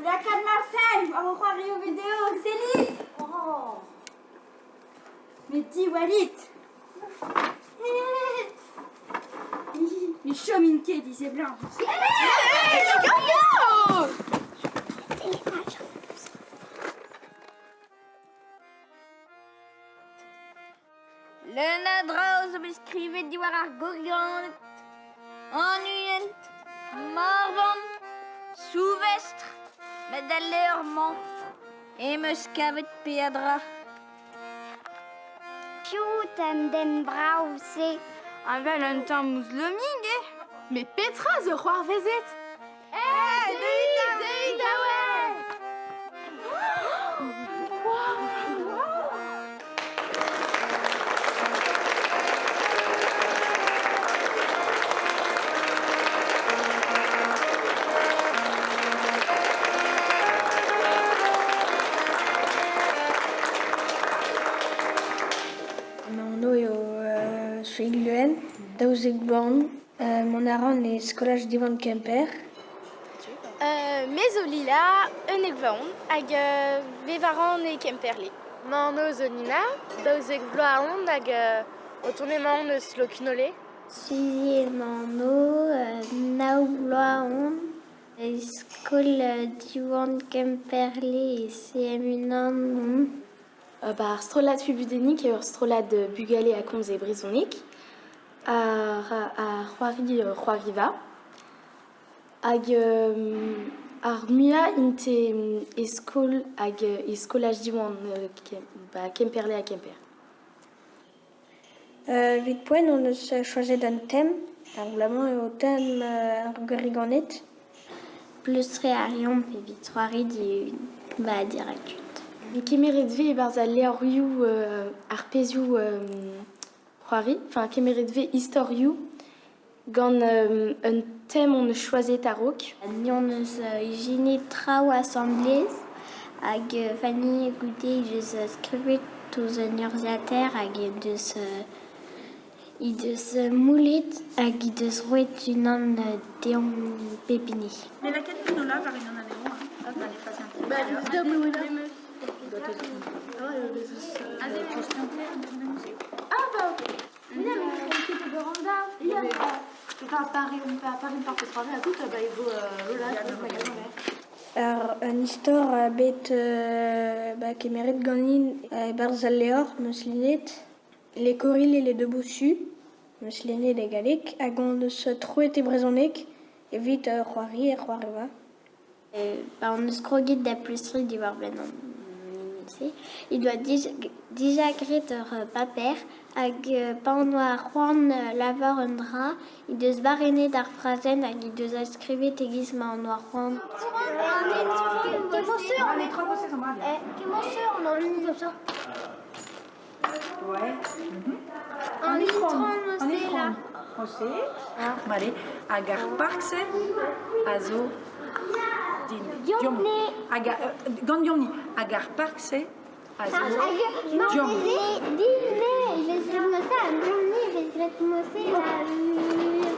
lakaat ma fenn war ho c'hoarioù video, sellit! Oh. Met diwallit! Ne chomin ket diseblant. Leun a draoù zo bet skrivet diwar ar Gorianed, an Uhent, Morvan, Souvestr, met al levr-mañ em eus kavet peadra. Piv an den brav-se? Avel un tamm ouzh Lomig eo. Met petra zo c'hoarvezet? Hey, deuit deuit da wel! Ma anv eo Soig Luen, 12 bloaz on. Mont a ran e skolaj Diwan Kemper. Me zo Lila, 11 vloaz on, hag bevañ a ran e Kemperle. Ma anv zo Nina, 12 vloaz on hag o tont emaon eus Lokunole. Suzy eo ma anv, nav bloaz on. E skol Diwan Kemperle e CM1 on. Ba ar strollad Fubudennig eo ur strollad bugale a komz e brezhoneg. Ar c'hoari c'hoariva. Hag ar muiañ int e skol hag e skolaj Diwan ba Kemperle ha Kemper. Evit poent hon eus choazet un tem. Ar bloaz-mañ eo tem ar gorriganed. Pleustriñ a reomp evit c'hoari ba dirak tud. Kemeret 'vez e-barzh al levrioù ar pezhioù c'hoari, enfin kemeret 'vez istorioù gant un tem hon eus choazet a-raok. Ni hon eus ijinet traoù asambles hag Fanny goude he deus skrivet ouzh un urzhiataer hag he deus he deus moullet hag he deus roet unan deomp pep hini. Mais laquelle pinola war unan anezho Ah bah ok. Mais non, mais ket ober an daou. Un istor bet ba kemeret ganin e-barzh al levr 'm eus lennet Les Corils et les deux bossus 'm eus lennet e galleg hag hon eus troet e brezhoneg evit c'hoari er c'hoariva. Pa hon eus kroget da pleustriñ diwar-benn an hini-se he doa dija graet ur paper hag pa hon oa c'hoant lavar un dra he deus barrennet ar frazenn hag he deus adskrivet e-giz ma hon oa c'hoant. An itron José, vale. Hag ar park-se a zo din. Diomp-ni. Hag gant diomp-ni. Hag ar park-se a zo diomp-ni.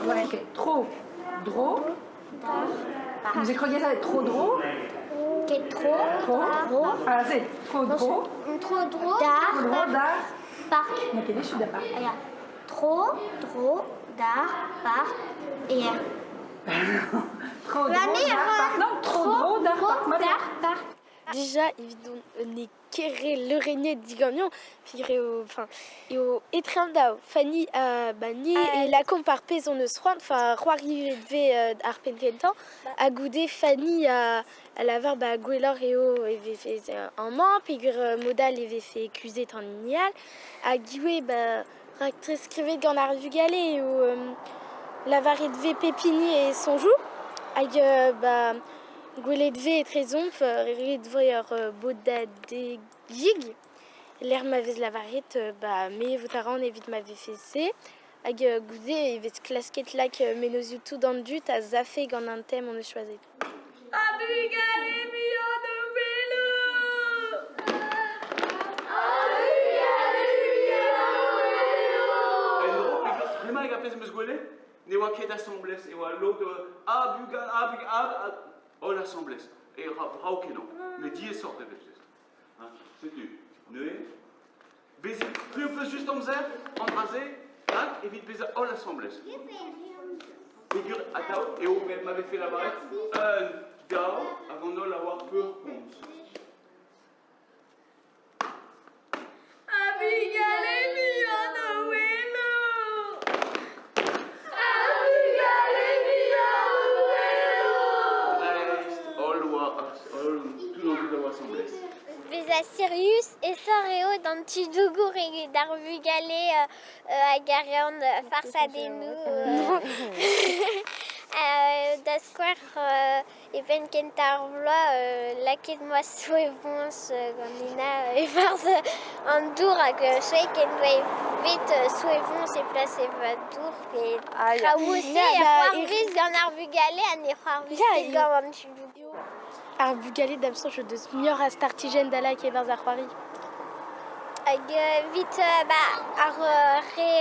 Ouais, tro, dro. Vous croyez ça trop dro Ket tro. Tro. Dro. Ah, c'est trop dro. Tro dro. Dar. Dro, dar. Park. Mais quel est je park. Tro, dro, dar, park, er. Tro dro, dar, park. Non, tro dro, dar, park. Dar, park. Dija evidon ne ket leurennet diganeomp peogwir eo enfin eo etre an daou Fanny ha ba ni e lakaomp ar pezh hon eus c'hoant enfin c'hoariet 'vez ar penn kentañ ha goude Fanny a lavar ba gwelloc'h eo e vefe amañ peogwir mod all e vefe kuzhet an hini all hag ivez ba raktres skrivet gant ar vugale eo lavaret 'vez pep hini e soñjoù hag ba Gwelet 'vez etrezomp ret 'vo ur bodadegig lec'h ma vez lavaret ba me 'vo a ran evit ma vefe se hag goude e vez klasket lak mennozhioù tout an dud a zafe gant an tem hon eus choazet. Ha bugale bihan o velo! En-dro, bremañ hag ar pezh am eus gwelet, Ne oa ket asambles, e oa lod a bugal, a bugal, a holl asambles. E ra brav-kenañ, met diaesoc'h evel-just. Setu, neuze, bezit c'hwi ho peus just amzer, an dra-se, hag evit bezañ holl asambles. Peogwir atav eo ma vefe lavaret un, daou, hag an holl a oar peurkomz. Ha bugale bihan o ouelo! Ha bugale bihan o ouelo! Dreist holl oa holl tout an dud a oa asambles. Bezañ sirius aesoc'h eo d'an tudoù-gour eget ar vugale hag a reont farsadennoù. Da skouer E penn kentañ ar bloaz lakaet 'moa soevoñs gant Nina e-barzh an dour hag soek en doa bet soevoñs e plas evañ dour pe traoù-se a c'hoarvez gant ar vugale ha ne c'hoarvez ket gant an tudoù. Ar vugale da'm soñj o deus muioc'h a startijenn da lakaat e-barzh ar c'hoari. Hag evit ba ar re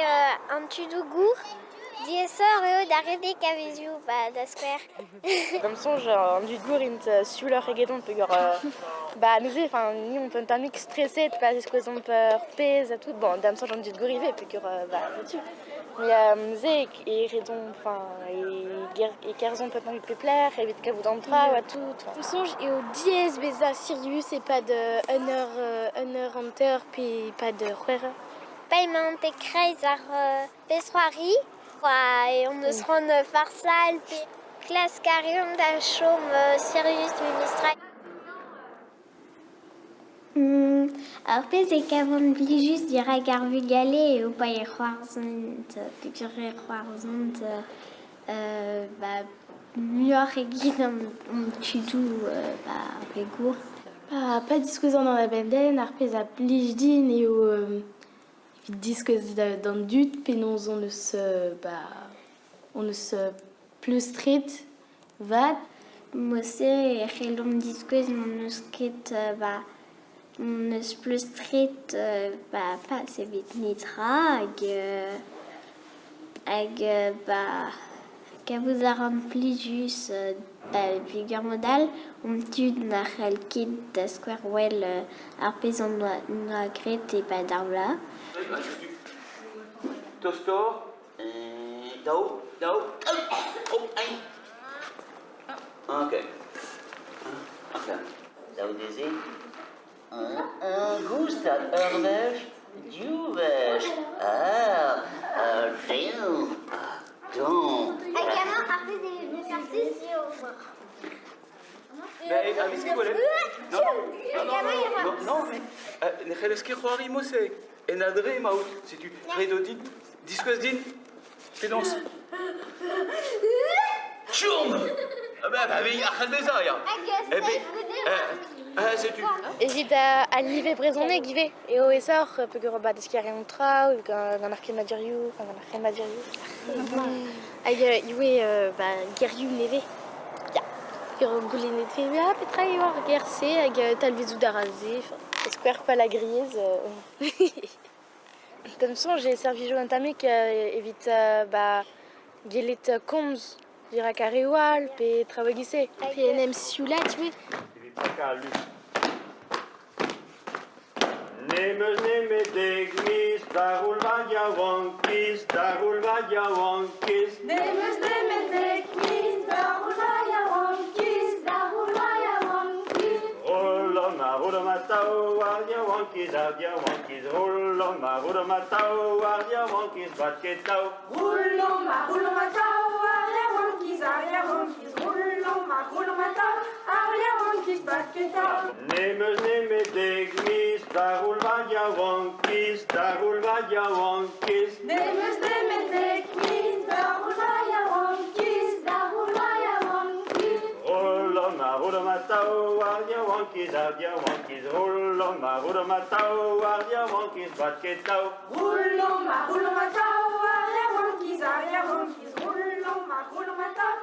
an tudoù gour Diaesoc'h eo da redek a-wezhioù, ba, da skouer. Da'm soñj, an dud gour int siouloc'h egedomp peogwir bah neuze enfin ni on peut un tammig streset pa ziskouezomp ur pezh ha tout. Bon, da'm soñj an dud gour ivez peogwir bah setu. Mais neuze e redont enfin e kerzhomp un tammig pep lec'h evit kavout an traoù ha tout. Da'm soñj eo diaes bezañ sirius e-pad un eur un eur hanter pe e-pad c'hwec'h eur. Pa emaomp e-kreiz ar Pezh-c'hoari e hon eus c'hoant farsal pe klask a reomp da chom sirius memestra. Ar pezh e kavan plijus dirak ar vugale eo pa e c'hoarzhint peogwir e c'hoarzhont ba muioc'h eget an tudoù ba re gour. Pa diskouezan an abadenn, ar pezh a blij din eo Evit diskouez d'an dud penaos hon eus ba hon eus pleustret vat. Mod-se e c'hellomp diskouez n'hon eus ket ba hon eus pleustret ba pas evit netra hag hag ba kavout a ran plijus ba peogwir mod all hon tud na c'hell ket da skouer well ar pezh hon doa graet e-pad ar bloaz. Tostoc'h, daou, daou, hop, ein. Ok. Ok. Daou dezhe. Un goustad ur wech, div wech. Ah, dezhañ. Don. Hag amañ ar pezh eo Mais a vez ket gwelet Non, non, non, non, non, mais ne c'hellez ket c'hoari mod-se. En adre emaout. Setu, ret eo dit diskouez din penaos. Chom Ah bah, bah, ar c'hell bezañ, ya. Eh ben, setu. Evit al live brezhoneg ivez eo aesoc'h peogwir ba deskiñ a reont traoù gant ar c'hemmadurioù, enfin gant ar c'hemmadurioù. Hag ivez ba gerioù nevez. Ya. Ur goulennet ah, petra eo ar ger-se hag talvezout a ra se. Skouer fallagriez. Da'm soñj e servijo un tammig evit ba gellet komz dirak ar reoù all pe traoù e-giz-se. Pe en em sioulaat ivez. Evit pakañ al lu. N'em eus nemet dek miz da roul va yaouankiz, da roul va yaouankiz. N'em eus nemet dek miz da roul va yaouankiz, da roul va yaouankiz. Rollomp ha rollomp atav ar yaouankiz, ar yaouankiz. Rollomp ha rollomp atav ar yaouankiz, bat ket tav. Roulomp ha roulomp atav ar yaouankiz, ar yaouankiz. Roulomp ha roulomp atav ar yaouankiz, bat ket tav. N'em eus nemet dek miz da roul va yaouankiz, da roul va yaouankiz. N'em eus nemet dek miz da roul va yaouankiz, da roul va yaouankiz. Rollomp ha rollomp atav ar yaouankiz, ar yaouankiz. Rollomp ha rollomp atav ar yaouankiz, bat ket tav. Roulomp ha roulomp atav ar yaouankiz, ar yaouankiz. Roulomp ha roulomp atav.